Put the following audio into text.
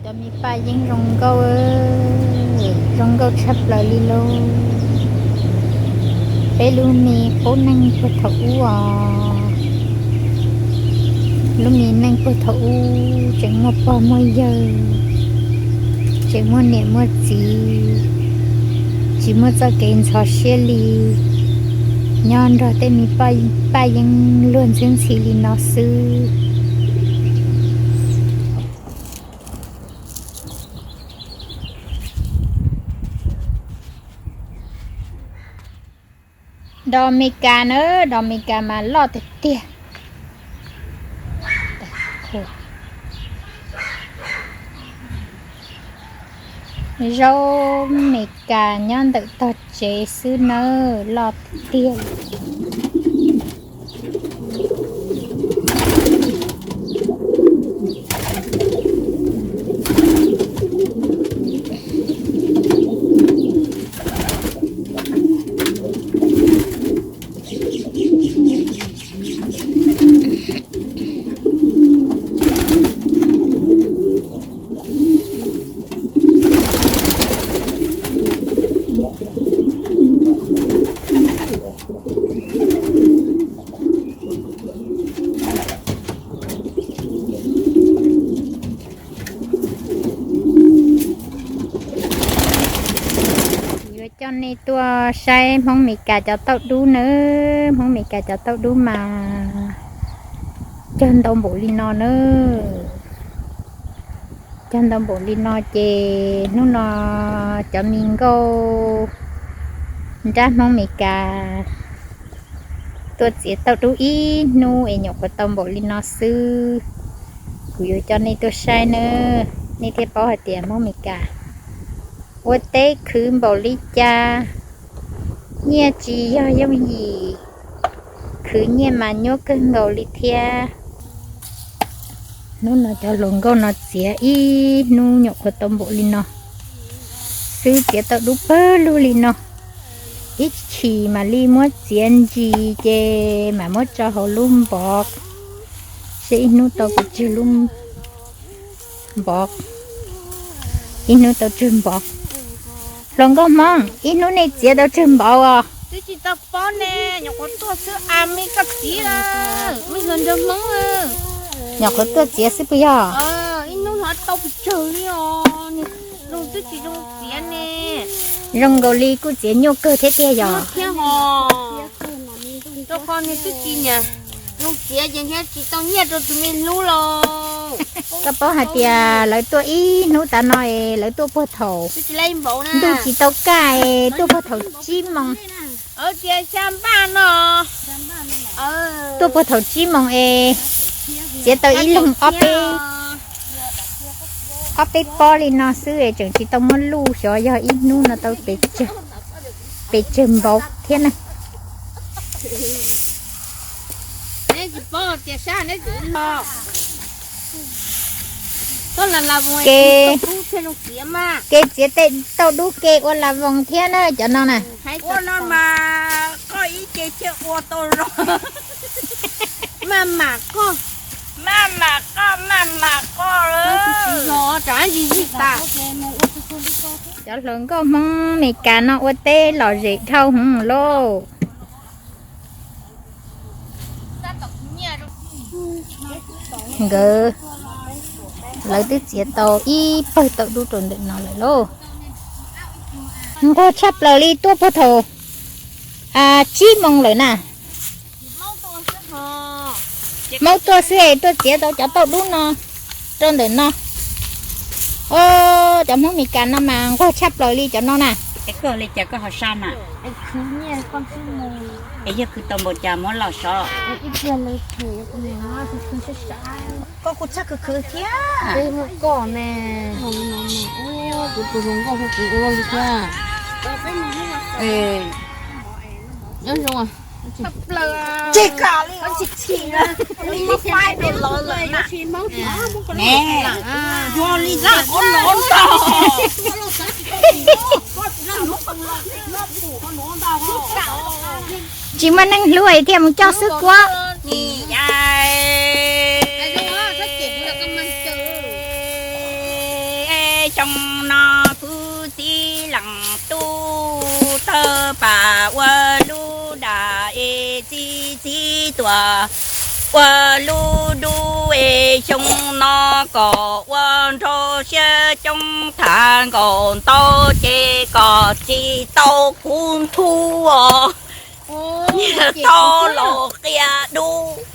Cov me paj yeeb zoo nkauj, zoo nkauj tshaj plaws li lauj. Peb lub me qub neej puag thaum ub os, lub me neej puag thaum ub tseem muaj pog muaj yawg, tseem muaj niam muaj txiv, tsis muaj txoj kev ntxhov siab li, nyob nrog tej me paj yeeb luag ntxhwb ntxhi li no xwb. Dos Mes Kas na, dos Mes Kas mas loj tiag tiag. Zaub Mes Kas nyob ntawm tog tsev xwb nawb, loj tiag tiag. Yuav coj nej tuaj saib Hmoob Mes Kas cov tauj dub nawb. Hmoob Mes Kas cov tauj dub mas cog ntau npaum li no nawb. Cog ntau npaum li no ces hnub no cov me nkauj nrab Hmoob Mes Kas tuaj txiav tauj dub ib hnub es nyuam qhuav tau npaum li no xwb. Kuv yuav coj nej tuaj saib nawb, nej thiaj paub hais tias Hmoob Mes Kas ua teb khwv npaum li cas. Nyiaj tsis yog yooj yim, khwv nyiaj mas nyuaj kawg nkaus li thiab. Hnub no cov hluas nkauj no txiav ib hnub nyuam qhuav tau npaum li no xwb, txiav tau dub pawg lug li no. Ib chim mam li muab txiav ntsis ces mam muab tso hauv lub npov, seb ib hnub tau pes tsawg lub npov, ib hnub tau tsawg npov. Hluas nkauj Hmoob, ib hnub nej txiav tau tsawg npov os? Twb tsis tau paub ne, nyuam qhuav tuaj xwb a me koj txiv, me hluas nraug Hmoob. Nyuam qhuav tuaj txiav xwb puas yog? Ib hnub hnov tau pes tsawg li os, zoo twb tsis zoo txiav ne. Zoo nkaus li kuj txiav nyuaj kawg thiab tiag yog? Thiab hos, rau qhov nws twb tsis niam zoo txiav ces thiaj tsis tau nyiaj rau tus me hlub los. Koj paub hais tias lawv tuaj ib hnub tav no es lawv tuaj puag thaum ntuj tsis tau kaj es tuaj puag thaum tsib moos. Tias xya npaj no, tuaj puag thaum tsib moos es txiav tau ib leeg ob peb, ob peb pob li no xwb es tseem tsis tau muab luj, xyov yog ib hnub no tau pes tsawg npaum thiab na. Ke, ke txiav tej tauj dub ke ua las voos thiab na cov no na. Ua no mas koj ib ce thiaj ua tau zoo. Maj mam koj, maj mam koj, maj mam koj. Cov hluas nkauj Hmoob Mes Kas no ua teb lom zem dhau hwv lauj. Nkawd, lawv twb txiav tau ib pawg tauj dub rau ntawm no lawm lauj. Nquag tshaj plaws li, tuaj puag thaum tsib moos lawm na. Maub tuaj xwb es tuaj txiav tau cov tauj dub no rau ntawm no. Os, cov Hmoob Mes Kas no mas nquag tshaj plaws li cov no na. Es koj li cas koj ho sab na? Es yog khwv tau npaum cas muab los sov. Koj kuj txhob khwv khwv thiab. Koj ne, kuv tus hluas nkauj kuv ua li thiab. Nyob zoo. Tsis kam li, tsis chim li, muab faib rau lawv lawm na. Yog li lawm, ua no ntau. Tsis muaj neeg hlub thiaj mus coj xwb kuab. Xyoo no kuv txiv leej tub tawg pam ua lub dam es txiv txiv tuam ua lub dub es xyoo no kom ua nrau siab coob tham nkaum ntau ces kom tsis tau kuv ntxub os. Tau los qia dub.